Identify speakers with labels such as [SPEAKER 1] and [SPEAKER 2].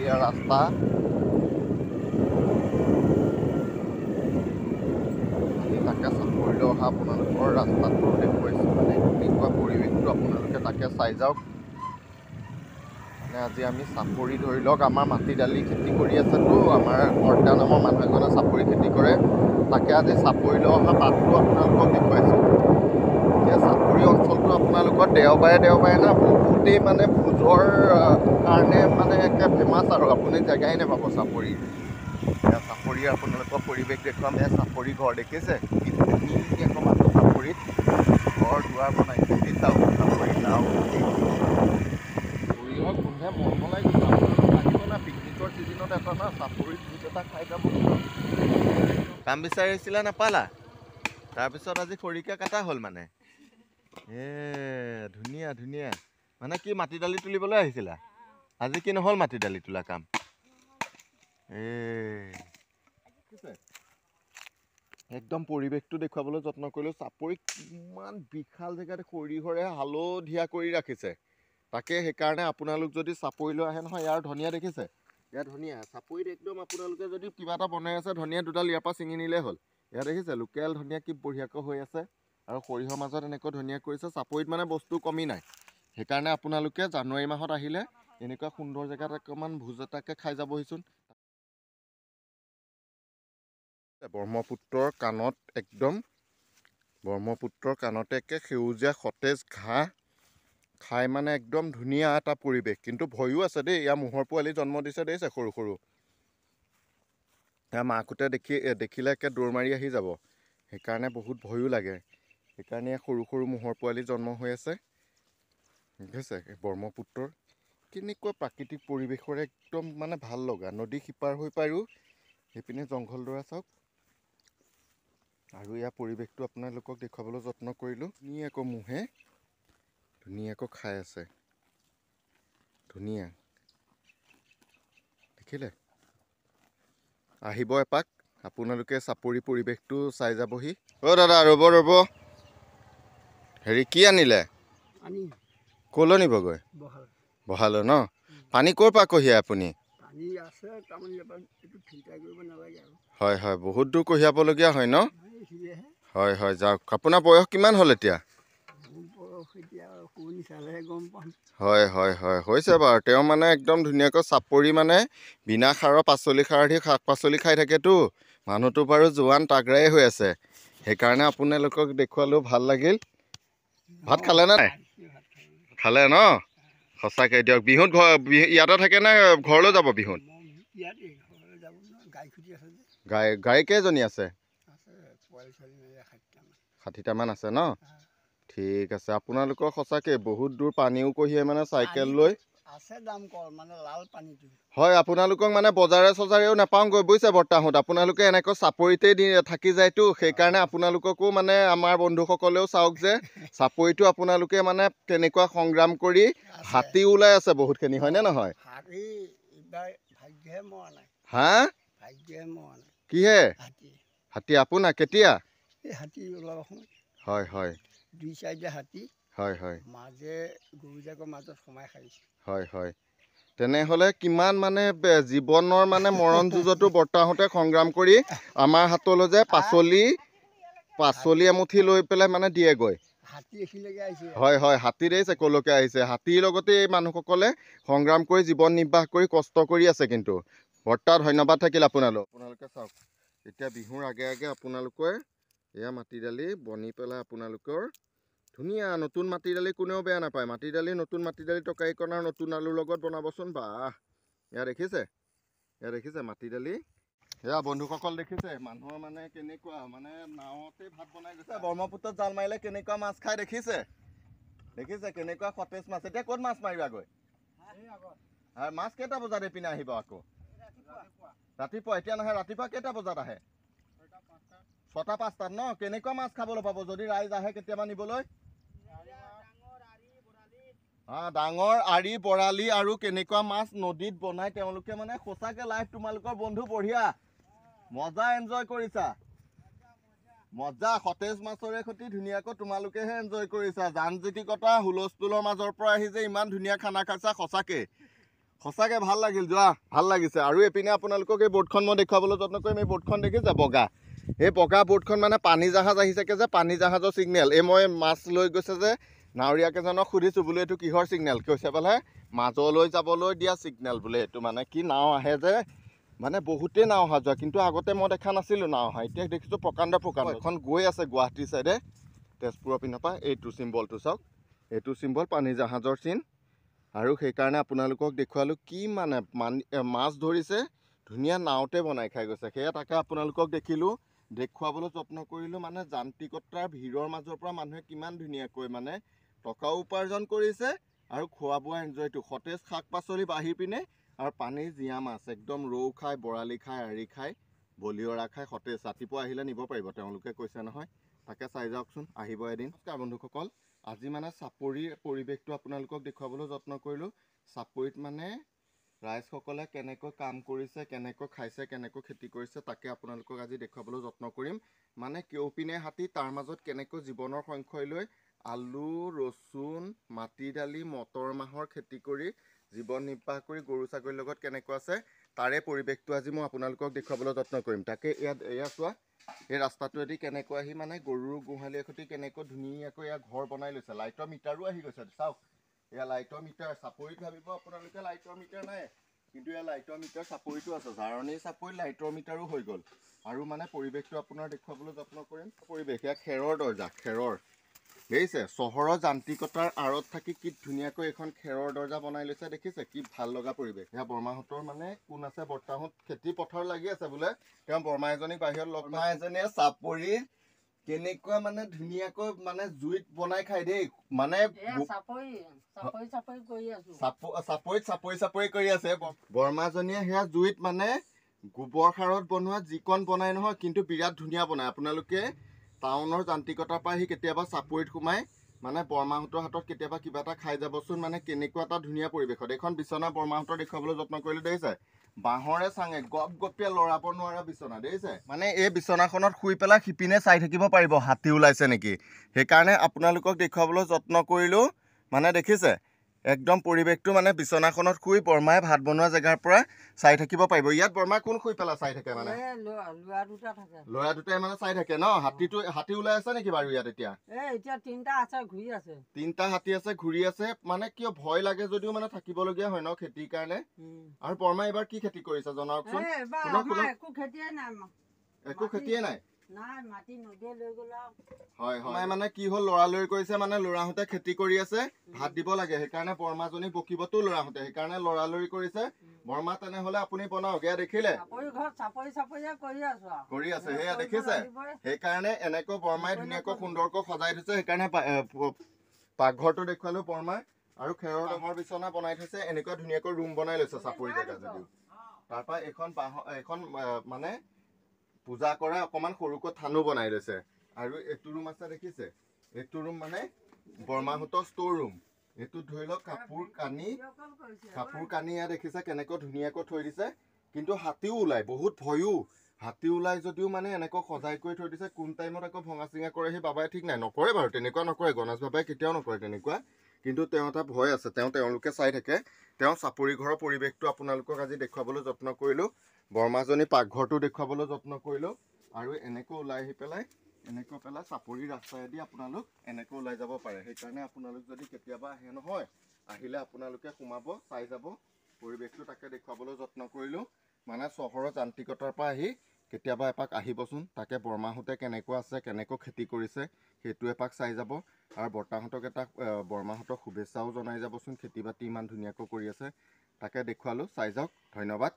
[SPEAKER 1] এয়া ৰাস্তা। তাকে চাপৰিলৈ অহা আপোনালোকৰ ৰাস্তাটো দেখুৱাইছোঁ, মানে কেনেকুৱা পৰিৱেশটো আপোনালোকে তাকে চাই যাওক। মানে আজি আমি চাপৰি ধৰি লওক আমাৰ মাটি দালি খেতি কৰি আছেতো, আমাৰ বৰ্তা নামৰ মানুহ এজনে চাপৰি খেতি কৰে, তাকে আজি চাপৰিলৈ অহা বাটটো আপোনালোকক দেখুৱাইছোঁ। এতিয়া চাপৰি অঞ্চলটো আপোনালোকৰ দেওবাৰে দেওবাৰে না বহুতেই মানে ভোজৰ কাৰণে মানে একে ফেমাছ আৰু আপুনি জেগাই নাপাব চাপৰি। এয়া চাপৰি আপোনালোকৰ পৰিৱেশ দেখুৱাম। এয়া চাপৰি ঘৰ দেখিছে কি ধুনীয়াকৈ মানুহ চাপৰিত ঘৰ দুৱাৰ বনাইছে। চাওক চাপৰি নাও সৰিয়হ গোন্ধে মলমলাই গৈছে। আপোনালোক আহিব না পিকনিকৰ ছিজনত এটা না চাপৰিত ভোজ এটা খাই যাব। কাম বিচাৰিছিলা নাপালা, তাৰপিছত আজি খৰিকা কাটা হ'ল মানে। এ ধুনীয়া ধুনীয়া। মানে কি মাটি দালি তুলিবলৈ আহিছিলা আজি? কি নহ'ল মাটি দালি তোলা কাম? এ একদম পৰিৱেশটো দেখুৱাবলৈ যত্ন কৰিলোঁ। চাপৰি কিমান বিশাল জেগাত সৰিয়হৰে হালধীয়া কৰি ৰাখিছে, তাকে সেইকাৰণে আপোনালোক যদি চাপৰিলৈ আহে নহয়, ইয়াৰ ধনিয়া দেখিছে, ইয়াৰ ধনিয়া চাপৰিত একদম আপোনালোকে যদি কিবা এটা বনাই আছে ধনিয়া দুডাল ইয়াৰ পৰা ছিঙি নিলেই হ'ল। ইয়াত দেখিছে লোকেল ধনিয়া কি বঢ়িয়াকৈ হৈ আছে আৰু সৰিয়হৰ মাজত এনেকৈ ধনিয়া কৰিছে। চাপৰিত মানে বস্তু কমি নাই, সেইকাৰণে আপোনালোকে জানুৱাৰী মাহত আহিলে এনেকুৱা সুন্দৰ জেগাত অকণমান ভোজ এটাকে খাই যাবহিচোন। ব্ৰহ্মপুত্ৰৰ কাণত একদম ব্ৰহ্মপুত্ৰৰ কাণতে একে সেউজীয়া সতেজ ঘাঁহ খাই মানে একদম ধুনীয়া এটা পৰিৱেশ। কিন্তু ভয়ো আছে দেই, ইয়াৰ ম'হৰ পোৱালি জন্ম দিছে দেখিছে সৰু সৰু, ইয়াৰ মাকোতে দেখিলে একে দৌৰ মাৰি আহি যাব, সেইকাৰণে বহুত ভয়ো লাগে। সেইকাৰণে সৰু সৰু ম'হৰ পোৱালি জন্ম হৈ আছে। দেখিছে ব্ৰহ্মপুত্ৰৰ কেনেকুৱা প্ৰাকৃতিক পৰিৱেশৰ একদম মানে ভাল লগা। নদী সিপাৰ হৈ পাৰো সেইপিনে জংঘলডৰা চাওক। আৰু ইয়াৰ পৰিৱেশটো আপোনালোকক দেখুৱাবলৈ যত্ন কৰিলোঁ। ধুনীয়াকৈ ম'হে ধুনীয়াকৈ খাই আছে, ধুনীয়া দেখিলে। আহিব এপাক আপোনালোকে চাপৰি পৰিৱেশটো চাই যাবহি। অ' দাদা ৰ'ব ৰ'ব, হেৰি কি আনিলে? ক'লৈ নিবগৈ? বহালৈ ন? পানী ক'ৰ পৰা কঢ়িয়াই আপুনি? হয় হয়, বহুত দূৰ কঢ়িয়াবলগীয়া হয় ন? হয় হয়, যাওক। আপোনাৰ বয়স কিমান হ'ল এতিয়া? হয় হয় হয়, হৈছে বাৰু। তেওঁ মানে একদম ধুনীয়াকৈ চাপৰি মানে বিনা সাৰৰ পাচলি সাৰ দি শাক পাচলি খাই থাকেতো, মানুহটো বাৰু জোৱান তাগৰাই হৈ আছে, সেইকাৰণে আপোনালোকক দেখুৱালেও ভাল লাগিল। ভাত খালে নে নাই? খালে ন? সঁচাকৈ দিয়ক। বিহুত ঘৰ ইয়াতে থাকে নে ঘৰলৈ যাব বিহুত? গাই গাই কেইজনী আছে? 60টামান আছে ন? ঠিক আছে। আপোনালোকৰ সঁচাকৈ বহুত দূৰ পানীও কঢ়িয়াই মানে চাইকেল লৈ হয়। আপোনালোকক মানে বজাৰে চজাৰেও নাপাওঁগৈ বুজিছে বৰ্তাহঁত, আপোনালোকে এনেকৈ চাপৰিতেই দি থাকি যায়তো, সেইকাৰণে আপোনালোককো মানে আমাৰ বন্ধুসকলেও চাওক যে চাপৰিটো আপোনালোকে মানে কেনেকুৱা সংগ্ৰাম কৰি হাতী ওলাই আছে বহুতখিনি, হয়নে নহয়? হা কিহে হাতী? আপোনাৰ কেতিয়া? হয় হয়,
[SPEAKER 2] দুই চাইডে হাতী।
[SPEAKER 1] হয় হয়,
[SPEAKER 2] মাজে গৰুজাকৰ মাজত সোমাই খাইছে।
[SPEAKER 1] হয় হয়, তেনেহ'লে কিমান মানে জীৱনৰ মানে মৰণ যুঁজতো বৰ্তাহঁতে সংগ্ৰাম কৰি আমাৰ হাতলৈ যে পাচলি এমুঠি লৈ পেলাই মানে দিয়েগৈ। হয় হয়, হাতী দেখিছে ক'লৈকে আহিছে। হাতীৰ লগতে এই মানুহসকলে সংগ্ৰাম কৰি জীৱন নিৰ্বাহ কৰি কষ্ট কৰি আছে। কিন্তু বৰ্তা ধন্যবাদ থাকিল আপোনালোক। আপোনালোকে চাওক এতিয়া বিহুৰ আগে আগে আপোনালোকে এয়া মাটি দালি বনি পেলাই আপোনালোকৰ ধুনীয়া নতুন মাটি দালি কোনেও বেয়া নাপায়। মাটি দালি নতুন মাটি দালি তৰকাৰীকণ আৰু নতুন আলুৰ লগত বনাবচোন, বাহ। এয়া দেখিছে, এয়া দেখিছে মাটি দালি। এয়া বন্ধুসকল দেখিছে মানুহৰ মানে কেনেকুৱা মানে নাৱতে ভাত বনাই গৈছে। ব্ৰহ্মপুত্ৰত জাল মাৰিলে কেনেকুৱা মাছ খাই দেখিছে, দেখিছে কেনেকুৱা সতেজ মাছ। এতিয়া ক'ত মাছ মাৰিবাগৈ? মাছ কেইটা বজাত এইপিনে আহিব আকৌ? ৰাতিপুৱা। এতিয়া নহয়, ৰাতিপুৱা কেইটা বজাত আহে? 6টা 5টাত ন? কেনেকুৱা মাছ খাবলৈ পাব যদি ৰাইজ আহে কেতিয়াবা নিবলৈ? ডাঙৰ আৰি বৰালি আৰু কেনেকুৱা মাছ নদীত বনাই তেওঁলোকে মানে সঁচাকে লাইফ তোমালোকৰ বন্ধু বঢ়িয়া মজা এনজয় কৰিছা, মজা। সতেজ মাছৰে সৈতে ধুনীয়াকৈ তোমালোকেহে এনজয় কৰিছা। যান-জিতিকতা হুলস্থুলৰ মাজৰ পৰা আহি যে ইমান ধুনীয়া খানা খাইছা, সঁচাকে সঁচাকৈ ভাল লাগিল, যোৱা ভাল লাগিছে। আৰু এইপিনে আপোনালোকক এই বোটখন মই দেখুৱাবলৈ যত্ন কৰিম। এই বোটখন দেখিছে বগা, এই বগা বোটখন মানে পানী জাহাজ আহিছেগৈ যে, পানী জাহাজৰ ছিগনেল। এই মই মাছ লৈ গৈছে যে নাৱৰীয়াকেইজনক সুধিছোঁ বোলো এইটো কিহৰ ছিগনেল, কৈছে বোলে মাজলৈ যাবলৈ দিয়া ছিগনেল বোলে এইটো, মানে কি নাও আহে যে, মানে বহুতেই নাও অহা যোৱা, কিন্তু আগতে মই দেখা নাছিলোঁ নাও অহা, এতিয়া দেখিছোঁ প্ৰকাণ্ড প্ৰকাণ্ড এখন গৈ আছে গুৱাহাটীৰ ছাইডে, তেজপুৰৰ পিনৰ পৰা। এইটো চিম্বলটো চাওক, এইটো চিম্বল পানী জাহাজৰ চিন। আৰু সেইকাৰণে আপোনালোকক দেখুৱালোঁ কি মানে মাছ ধৰিছে, ধুনীয়া নাওতে বনাই খাই গৈছে। সেয়া তাকে আপোনালোকক দেখিলোঁ, দেখুৱাবলৈ যত্ন কৰিলোঁ। মানে যান্ত্ৰিকতাৰ ভিৰৰ মাজৰ পৰা মানুহে কিমান ধুনীয়াকৈ মানে টকাও উপাৰ্জন কৰিছে আৰু খোৱা বোৱা এনজয়টো, সতেজ শাক পাচলি বাঢ়ি পিনে আৰু পানীৰ জীয়া মাছ একদম ৰৌ খায়, বৰালি খায়, আৰি খায়, বলিয়ৰা খায়, সতেজ। ৰাতিপুৱা আহিলে নিব পাৰিব, তেওঁলোকে কৈছে নহয়। তাকে চাই যাওকচোন, আহিব এদিন। নমস্কাৰ বন্ধুসকল, আজি মানে চাপৰিৰ পৰিৱেশটো আপোনালোকক দেখুৱাবলৈ যত্ন কৰিলোঁ। চাপৰিত মানে ৰাইজসকলে কেনেকৈ কাম কৰিছে, কেনেকৈ খাইছে, কেনেকৈ খেতি কৰিছে, তাকে আপোনালোকক আজি দেখুৱাবলৈ যত্ন কৰিম। মানে কেউপিনে হাতী, তাৰ মাজত কেনেকৈ জীৱনৰ সংশয় লৈ আলু, ৰচুন, মাটি দালি, মটৰ মাহৰ খেতি কৰি জীৱন নিৰ্বাহ কৰি গৰু ছাগলীৰ লগত কেনেকৈ আছে, তাৰে পৰিৱেশটো আজি মই আপোনালোকক দেখুৱাবলৈ যত্ন কৰিম। তাকে ইয়াত এয়া চোৱা, এই ৰাস্তাটোৱেদি কেনেকৈ আহি মানে গৰুৰ গোহালিৰ সৈতে কেনেকৈ ধুনীয়াকৈ ইয়াৰ ঘৰ বনাই লৈছে। লাইটৰ মিটাৰো আহি গৈছে, চাওক এয়া লাইটৰ মিটাৰ। চাপৰিত ভাবিব আপোনালোকে লাইটৰ মিটাৰ নাই, কিন্তু এয়া লাইটৰ মিটাৰ চাপৰিটো আছে। জাৰণি চাপৰিত লাইটৰ মিটাৰো হৈ গ'ল। আৰু মানে পৰিৱেশটো আপোনাৰ দেখুৱাবলৈ যত্ন কৰিম। পৰিৱেশ এয়া খেৰৰ দৰ্জা, খেৰৰ দেখিছে। চহৰৰ যান্ত্ৰিকতাৰ আঁৰত থাকি কি ধুনীয়াকৈ এখন খেৰৰ দৰ্জা বনাই লৈছে, দেখিছে কি ভাল লগা পৰিৱেশ। এয়া বৰমাহঁতৰ মানে কোন আছে, বৰ্তাহঁত খেতি পথাৰ লাগি আছে বোলে। তেওঁ বৰমা এজনীক বাহিৰত লগ, বৰমা এজনীয়ে চাপৰিৰ কেনেকুৱা মানে ধুনীয়াকৈ মানে জুইত বনাই খাই দেই, মানে চাপৰিত চাপৰি চাপৰি কৰি আছে বৰমাজনীয়ে। সেয়া জুইত মানে গোবৰ সাৰত বনোৱা যিকণ বনাই নহয়, কিন্তু বিৰাট ধুনীয়া বনায়। আপোনালোকে টাউনৰ যান্ত্ৰিকতাৰ পৰা আহি কেতিয়াবা চাপৰিত সোমাই মানে বৰমাহঁতৰ হাতত কেতিয়াবা কিবা এটা খাই যাবচোন, মানে কেনেকুৱা এটা ধুনীয়া পৰিৱেশত। এইখন বিচনা বৰমাহঁতৰ দেখুৱাবলৈ যত্ন কৰিলোঁ, দেখিছে বাঁহৰে চাঙে গপ গপীয়া লৰাব নোৱাৰা বিচনা, দেখিছে। মানে এই বিচনাখনত শুই পেলাই সিপিনে চাই থাকিব পাৰিব হাতী ওলাইছে নেকি, সেইকাৰণে আপোনালোকক দেখুৱাবলৈ যত্ন কৰিলোঁ। মানে দেখিছে একদম পৰিৱেশটো, মানে বিচনাখনত শুই বৰমাই ভাত বনোৱা জেগাৰ পৰা চাই থাকিব পাৰিব। ইয়াত বৰমা কোন শুই পেলাই চাই থাকে মানে? ল'ৰা দুটাই মানে চাই থাকে ন। হাতীটো, হাতী ওলাই আছে নেকি বাৰু ইয়াত এতিয়া? তিনিটা হাতী আছে ঘূৰি আছে। মানে কিয় ভয় লাগে যদিও মানে থাকিবলগীয়া হয় ন খেতিৰ কাৰণে। আৰু বৰমা এইবাৰ কি খেতি কৰিছে জনাওকচোন? একো খেতিয়ে নাই। হয় হয়, মানে কি হ'ল লৰালৰি কৰিছে, মানে ল'ৰাহঁতে খেতি কৰি আছে, ভাত দিব লাগে, সেইকাৰণে বৰমাজনী বকিবতো ল'ৰাহঁতে, সেইকাৰণে লৰালৰি কৰিছে। বৰমা তেনেহলে আপুনি বনাওক। এয়া দেখিলে কৰি আছে, সেয়া দেখিছে। সেইকাৰণে এনেকৈ বৰমাই ধুনীয়াকৈ সুন্দৰকৈ সজাই থৈছে, সেইকাৰণে পাকঘৰটো দেখুৱালো বৰমাই। আৰু খেৰৰ ডাঙৰ বিচনা বনাই থৈছে, এনেকুৱা ধুনীয়াকৈ ৰুম বনাই লৈছে চাপৰি জেগা যদিও। তাৰপৰা এইখন বাঁহৰ এইখন মানে পূজা কৰা অকণমান সৰুকৈ থানো বনাই লৈছে। আৰু এইটো ৰুম আছে দেখিছে, এইটো ৰুম মানে বৰমাহঁতৰ ষ্ট'ৰ ৰুম। এইটোত ধৰি লওক কাপোৰ কানি, কাপোৰ কানি এয়া দেখিছে কেনেকৈ ধুনীয়াকৈ থৈ দিছে। কিন্তু হাতীও ওলায়, বহুত ভয়ো, হাতী ওলাই যদিও মানে এনেকৈ সজাই কৰি থৈ দিছে। কোন টাইমত আকৌ ভঙা চিঙা কৰে সেই বাবাই ঠিক নাই, নকৰে বাৰু তেনেকুৱা নকৰে, গণেশ বাবাই কেতিয়াও নকৰে তেনেকুৱা, কিন্তু তেওঁ এটা ভয় আছে, তেওঁ তেওঁলোকে চাই থাকে। তেওঁ চাপৰি ঘৰৰ পৰিৱেশটো আপোনালোকক আজি দেখুৱাবলৈ যত্ন কৰিলোঁ, বৰমাজনী পাকঘৰটো দেখুৱাবলৈ যত্ন কৰিলোঁ। আৰু এনেকৈ ওলাই আহি পেলাই এনেকৈ পেলাই চাপৰি ৰাস্তাইদি আপোনালোক এনেকৈ ওলাই যাব পাৰে। সেইকাৰণে আপোনালোক যদি কেতিয়াবা আহে নহয়, আহিলে আপোনালোকে সোমাব, চাই যাব পৰিৱেশটো, তাকে দেখুৱাবলৈ যত্ন কৰিলোঁ। মানে চহৰৰ যান্ত্ৰিকতাৰ পৰা আহি কেতিয়াবা এপাক আহিবচোন, তাকে বৰমাহঁতে কেনেকুৱা আছে, কেনেকৈ খেতি কৰিছে সেইটো এপাক চাই যাব। আৰু বৰ্তাহঁতক এটা বৰমাহঁতক শুভেচ্ছাও জনাই যাবচোন, খেতি বাতি ইমান ধুনীয়াকৈ কৰি আছে, তাকে দেখুৱালোঁ, চাই যাওক। ধন্যবাদ।